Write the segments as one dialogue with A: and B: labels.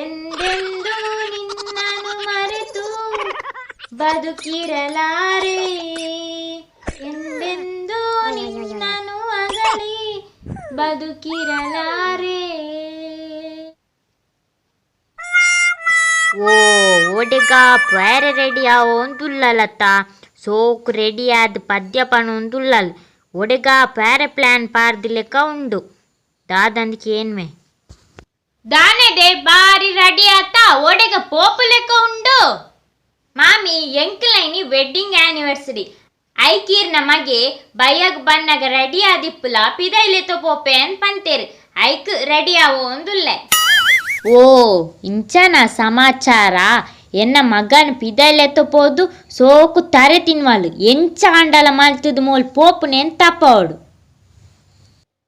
A: ಎಂದೆಂದೂ ನಿನ್ನನು ಮರೆತು ಬದುಕಿರಲಾರೆ, ಎಂದೆಂದೂ ನಿನ್ನನು ಅಗಲಿ ಬದುಕಿರಲಾರೆ. ಓ ಓಡೆಗ ಪೇರೆ ರೆಡಿ ಆವೊಂದುಲ್ಲಲತ್ತ. ಸೋಕು ರೆಡಿ ಆದ್ ಪದ್ಯ ಪನೊಂದುಲ್ಲಲ್. ಒಡೆಗ ಪೇರೆ ಪ್ಲಾನ್ ಪಾರ್ದಿಲೆಕ್ಕ ಉಂಡು. ದಾದಂದ್ ಕೇನ್ವೆ. ದಾನೆದೆ ಬಾರಿ ರೆಡಿ ಆತ, ಓಡೆಗ ಪೋಪು ಲೆಕ್ಕ ಉಂಡು. ಮಾಮಿ, ಎಂಕ್ಲೈನಿ ವೆಡ್ಡಿಂಗ್ ಆನಿವರ್ಸರಿ. ಐಕೀರ್ನ ಮಗೆ ಬಯ್ಯಗ್ ಬನ್ನಗ ರೆಡಿ ಆದಿಪ್ಪುಲ, ಪಿದೈಲೆತ್ತೊ ಪೋಪೆ ಅಂದ್ ಪಂತೇರು. ಐಕ್ ರೆಡಿ ಆವೊಂದುಲ್ಲೆ. ಓ, ಇಂಚನ ಸಮಾಚಾರ? ಎನ್ನ ಮಗನ್ ಪಿದೈಲೆತ್ತೊ ಪೋದು ಸೋಕು ತರೆ ತಿನ್ವಲು. ಎಂಚ ಆಂಡಲ ಮಲ್ತುದು ಮೋಲ್ ಪೋಪುನೆನ್ ತಪ್ಪಾವೊಡು.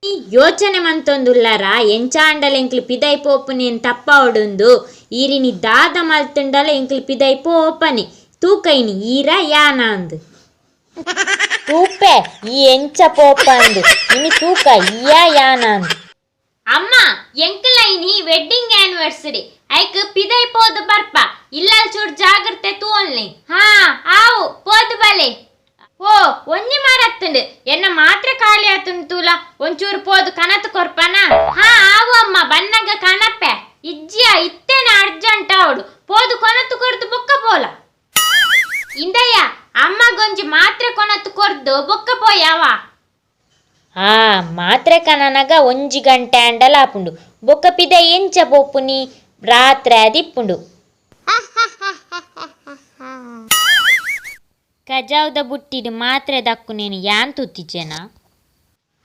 A: ಈ ಯೋಚನೆ ಮಂತೊಂದುಲ್ಲರ, ಎಂಚ ಆಂಡಲ ಎಂಕ್ಲು ಪಿದೈ ಪೋಪುನೆನ್ ತಪ್ಪಾವೊಡುಂದು. ಈರಿನಿ ದಾದ ಮಲ್ತುಂಡಲ ಎಂಕ್ಲು ಪಿದೈ ಪೋಪನೆ. ತೂಕೈನಿ ಈರ ಯಾನಾಂದ್. ತೂಪೆ ಈ ಎಂಚ ಪೋಪಂದು. ಇನಿ ತೂಕ ಈಯ ಯಾನಾಂದ್. ಅಮ್ಮ, ಎಂಕ್ಲೈನಿ ವೆಡ್ಡಿಂಗ್ ಆನಿವರ್ಸರಿ. ಐಕ್ ಪಿದೈ ಪೋದು ಬರ್ಪ. ಇಲ್ಲಲ್ ಚೂರ್ ಜಾಗ್ರತೆ ತೂವೊನ್ಲೆ. ಹಾ, ಆವು, ಪೋದು ಬಲೆ. ಓ, ಒಂಜಿ ಮಾರತ್ತುಂಡು. ಎನ್ನ ಮಾತ್ರೆ ಖಾಲಿ ಆತುಂಡು ತೂಲ, ಒಂಚೂರು ಪೋದು ಕನತ್ ಕೊರ್ಪನ? ಹಾ, ಆವು ಅಮ್ಮ, ಬನ್ನಗ ಕನಪೆ. ಇಜ್ಜಿಯ, ಇತ್ತೇನೆ ಅರ್ಜೆಂಟ್ ಆವಡು. ಪೋದು ಕೊನತ್ತು ಕೊರ್ದು ಬೊಕ್ಕ ಪೋಲ. ಇಂದಯ್ಯ, ಅಮ್ಮಗೊಂಜಿ ಮಾತ್ರೆ ಕೊನತ್ತು ಕೊರ್ದು ಬೊಕ್ಕ ಪೋಯವ. ಆ ಮಾತ್ರೆ ಕನನಗ ಒಂಜಿ ಗಂಟೆ ಆಂಡಲ ಆಪುಂಡು. ಬೊಕ್ಕ ಪಿದ ಎಂಚ ಪೋಪುನಿ? ರಾತ್ರೆ ಆದಿಪ್ಪುಂಡು. ಕಜಾವ್ದ ಬುಟ್ಟಿಡ್ ಮಾತ್ರೆ ದಕ್ಕುನೇನು ಯಾನ್ ತೂತಿಜೆನಾ?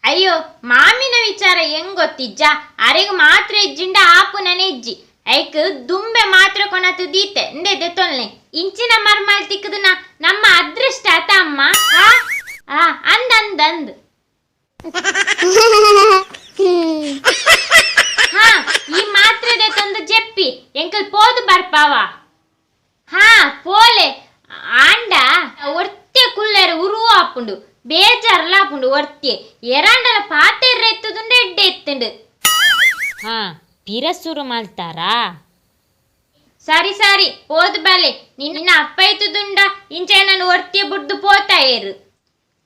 A: ಅಯ್ಯೋ, ಮಾಮಿನ ವಿಚಾರ ಹೆಂಗ್ ಗೊತ್ತಿಜ್ಜ? ಅರೆಗ್ ಮಾತ್ರೆ ಇಜ್ಜಿಂಡ ಆಪುನನೆ ಇಜ್ಜಿ. ಐಕ್ ದುಂಬೆ ಮಾತ್ರೆ ಕೊನತು ದೀತೆ. ಇಂದೆ ದೆತ್ತೊಲ್ನೆ. ಇಂಚಿನ ಮರ್ಮಾಲ್ ತಿಕ್ಕುದುನ ನಮ್ಮ ಅದೃಷ್ಟ ಅತ ಅಮ್ಮ? ಆ ಆ, ಅಂದ್ ಅಂದ್ ಅಂದ್. ಹಾ, ಈ ಮಾತ್ರೆ ದೆತ್ತೊಂದು ಜೆಪ್ಪಿ ಎಂಕಲ್ ಪೋದು ಬರ್ಪಾವ. ಹಾ, ಪೋಲೆ. ಆಂಡ ಒರ್ತೆ ಕುಲ್ಲೆರೆ ಉರುವು ಆಪುಂಡು, ಬೇಜಾರ್ಲ ಆಪುಂಡು. ಒರ್ತೆ ಎರಾಂಡಲ ಪಾತೆರ್ರೆ ಎತ್ತುದುಂಡು, ಎಡ್ಡೆ ಎತ್ತುಂಡು. ಹಾ, ಪಿರಸುರು ಮಲ್ತಾರಾ? ಸರಿ ಸರಿ, ಪೋದು ಬಲೆ. ನಿನ್ನ ಅಪ್ಪ ಎತ್ತುದುಂಡ ಇಂಚ ನಾನು ಒರ್ತೆ ಬುಡ್ದು ಪೋತಾಯೇರು.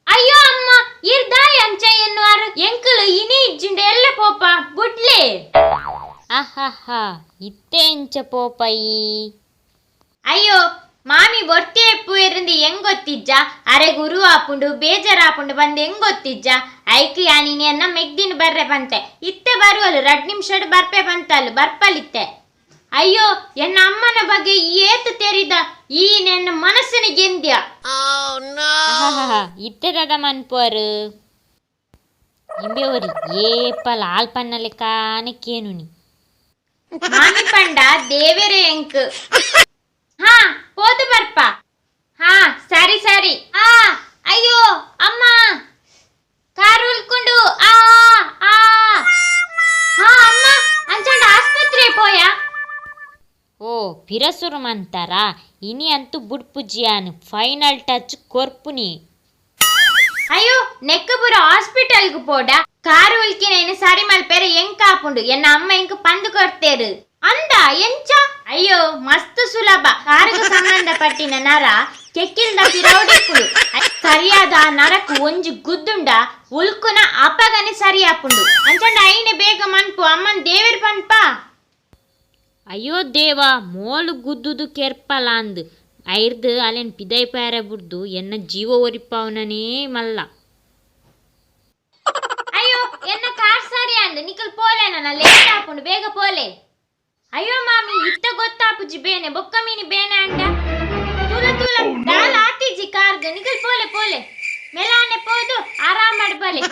A: ಅಯ್ಯೋ ಅಮ್ಮ, ಇರ್ ದಾಯಿ ಅಂಚ ಎನ್ನುವಾರು? ಎಂಕುಲು ಇನಿ ಇಜ್ಜಿಂಡ ಎಲ್ಲ ಪೋಪ ಬುಡ್ಲೆ. ಆಹಾಹಾ, ಇತ್ತೆ ಎಂಚ ಪೋಪಯಿ? ಅಯ್ಯೋ ಮಾಮಿ, ಒರ್ತೆ ಎಪ್ಪುವೆರಿಂದ ಹೆಂಗ್ ಗೊತ್ತಿಜ್ಜ? ಅರೆ ಗುರು ಆಪುಂಡು, ಬೇಜಾರಾಪುಂಡು ಬಂದು ಹೆಂಗ್ ಗೊತ್ತಿಜ್ಜ? ಐಕ್ ಯಾನಿನಿ ಅನ್ನ ಮೆಗ್ದಿನ ಬರ್ರೆ ಬಂತೆ. ಇತ್ತೆ ಬರುವಲು, ರಡ್ ನಿಮಿಷಡ್ ಬರ್ಪೆ ಬಂತಲ್ಲ, ಬರ್ಪಲಿತ್ತೆ. ಅಯ್ಯೋ, ಎನ್ನ ಅಮ್ಮನ ಬಗ್ಗೆ ಏತು ತೆರಿದ ಈ ನನ್ನ ಮನಸ್ಸಿನ ಗೆಂದ್ಯ. ಇತ್ತೆ ದಾದ ಮನ್ಪುವರು? ಇಂಬೆ ಒರಿ ಏಪಲ ಆಲ್ಪನ್ನಲೆ ಕಾನೆ ಕೇನುನಿ. ಮಾಮಿ ಪಂಡ ದೇವೆರೆ ಎಂಕ್. ಹಾ, ಪೋದು ಬರ್ಪ. ಹಾ, ಸರಿ ಸರಿ. ಆ, ಅಯ್ಯೋ ಅಮ್ಮ, ಕಾರು ಉಲ್ಕೊಂಡು. ಆ ಆ, ಹಾ ಅಮ್ಮ, ಅಂಚಂಡ ಆಸ್ಪತ್ರೆ ಪೋಯ. ಓ, ಪಿರಸುರು ಮಂತಾರ? ಇನಿ ಅಂತೂ ಬುಡ್ಪುಜಿಯಾನ್, ಫೈನಲ್ ಟಚ್ ಕೊರ್ಪುನಿ. ಅಯ್ಯೋ, ನೆಕ್ಕಪುರ ಹಾಸ್ಪಿಟಲ್ಗೆ ಪೋಡ. ಕಾರು ಉಲ್ಕಿನ ಸರಿ ಮಲ್ಪೆರೆ ಎಂಕ್ ಆಪುಂಡು. ಎನ್ನ ಅಮ್ಮ ಎಂಕ್ ಪಂದು ಕೊಡ್ತೇರು ಅಂದ. ಎಂಚ? ಅಯ್ಯೋ, ಮಸ್ತ್ ಸುಲಭ. ಕಾರುಗು ಸಂಬಂಧಪಟ್ಟಿನ ನರ ಕೆಕ್ಕಿಲ್ದ ಪಿರೌಡಿಪ್ಪುಂಡು. ಸರಿಯಾದ ಆ ನರಕು ಒಂಜಿ ಗುದ್ದುಂಡ ಉಲ್ಕುನ ಅಪಗನೆ ಸರಿ ಆಪುಂಡು. ಅಂಚಂಡ ಐನೆ ಬೇಗ ಮನ್ಪು. ಅಮ್ಮನ್ ದೇವೆರ್ ಪನ್ಪ. ಅಯ್ಯೋ ದೇವ, ಮೋಲು ಗುದ್ದುದು ಕೆರ್ಪಲಾಂದ್. ಐರ್ದು ಅಲೆನ್ ಪಿದೈ ಪ್ಯಾರೆ ಬುಡ್ದು ಎನ್ನ ಜೀವ ಒರಿಪಾವನನೇ ಮಲ್ಲ. ಅಯ್ಯೋ, ಎನ್ನ ಕಾರ್ ಸರಿ ಅಂದ್. ನಿಕಲ್ ಪೋಲೆ, ನನ್ನ ಲೇಟ್ ಆಪುಂಡು, ಬೇಗ ಪೋಲೆ. ಅಯ್ಯೋ ಮಾಮಿ, ಇತ್ತ ಗೊತ್ತಾಪುಜಿ ಬೇನೆ ಬೊಕ್ಕ ಮೀನಿ ಬೇನೆ ಅಂಡ. ತೂಲ ತೂಲ, ದಾಲ ಆತಿಜಿ ಕಾರ್ಗ್. ನಿಕಲ್ ಪೋಲೆ ಪೋಲೆ, ಮೆಲಾನೆ ಪೋದು ಆರಾಮ್ ಮಾಡಿ ಬಲೆ.